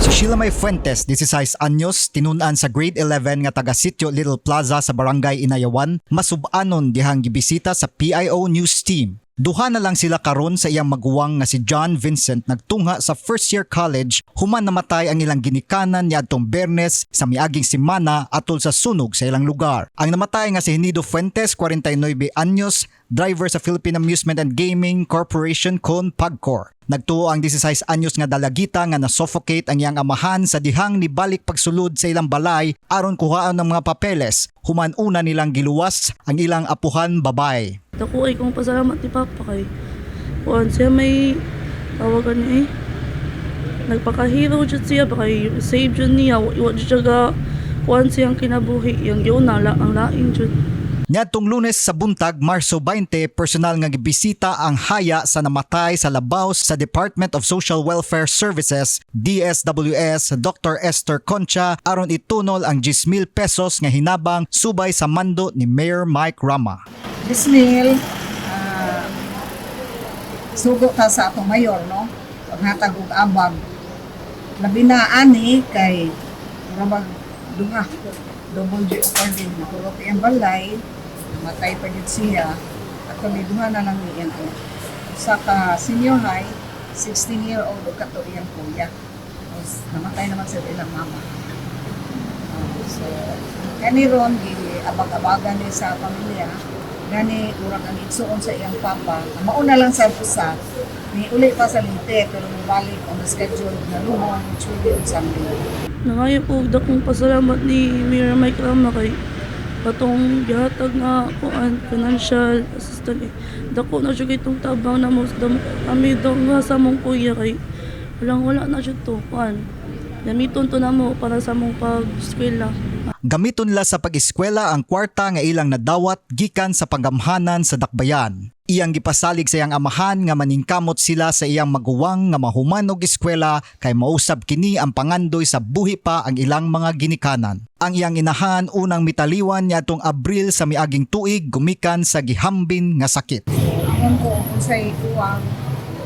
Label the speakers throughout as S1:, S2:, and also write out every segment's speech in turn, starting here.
S1: Si Sheila May Fuentes, 16 anyos, tinun-an sa grade 11 nga taga Sitio Little Plaza sa Barangay Inayawan, masub-anon dihang gibisita sa PIO News Team. Duha na lang sila karon sa iyang maguwang nga si John Vincent, nagtungha sa first year college human namatay ang ilang ginikanan niadtong Bernes sa miaging semana atol sa sunog sa ilang lugar. Ang namatay nga si Henido Fuentes, 49 anyos, driver sa Philippine Amusement and Gaming Corporation kon PAGCOR. Nagtuo ang 16 anyos nga dalagita nga na-suffocate ang iyang amahan sa dihang nibalik pagsulod sa ilang balay aron kuhaan ng mga papeles human una nilang giluwas ang ilang apuhan babay.
S2: Dako ay kong pasalamat ni Papa kay kuan siya, may tawagan niya eh. Nagpakahero jud siya ba kay save jud niya, wa jud siya ga kuan siyang kinabuhi, iyang giuna la ang lain jud.
S1: Niadtong Lunes sa buntag, Marso 20, personal nga gibisita ang haya sa namatay sa labaw sa Department of Social Welfare Services, DSWS, Dr. Esther Concha aron itunol ang 10,000 pesos nga hinabang subay sa mando ni Mayor Mike Rama.
S3: Disnil, sugo ta sa atong mayor, no? Paghatag og abag. Labi na ani kay murag duha, double jeopardy, nakurot iyang balay, namatay pa gyud siya. Actually, duha na lang iyang anak. Usa ka senior high, 16 year old, ug kato iyang kuya. Tapos, namatay naman sa ilang mama. So, kani ron giabag-abagan ni sa pamilya, gani urang ang igsuon sa iyang papa mauna lang sa usa ni uli pa sa Leyte pero mobalik on the schedule na Luhong, which will be on Sunday.
S2: Nangayo po og dakong pasalamat ni Mayor Mike Rama kay katong gihatag nga kuan, financial assistance eh. Dako na jud itong tabang na most dam kami daw nga sa among kuya kay walang wala na jud to kuan. Gamiton to namo para sa among pag-eskwela.
S1: Gamiton nila sa pag-eskwela ang kwarta nga ilang nadawat gikan sa panggamhanan sa dakbayan. Iyang gipasalig sa iyang amahan nga maningkamot sila sa iyang maguwang nga mahuman og eskwela kay mausab kini ang pangandoy sa buhi pa ang ilang mga ginikanan. Ang iyang inahan unang mitaliwan niadtong Abril sa miaging tuig gumikan sa gihambin nga sakit.
S3: Ingon ko unsay kuwang,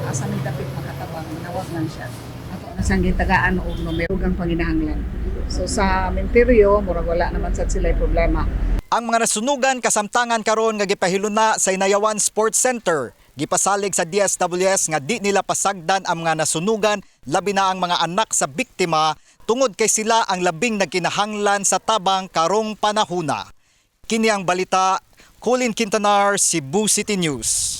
S3: asa mi dapit makatabang, nawag lang siya. Ato na siyang gitagaan og numero ang panginahanglan. So sa menteryo, murag wala naman sad sila problema.
S1: Ang mga nasunugan kasamtangan karon nga gipahiluna sa Inayawan Sports Center. Gipasalig sa DSWS nga di nila pasagdan ang mga nasunugan, labi na ang mga anak sa biktima, tungod kay sila ang labing nagkinahanglan sa tabang karong panahuna. Kini ang balita, Colin Quintanar, Cebu City News.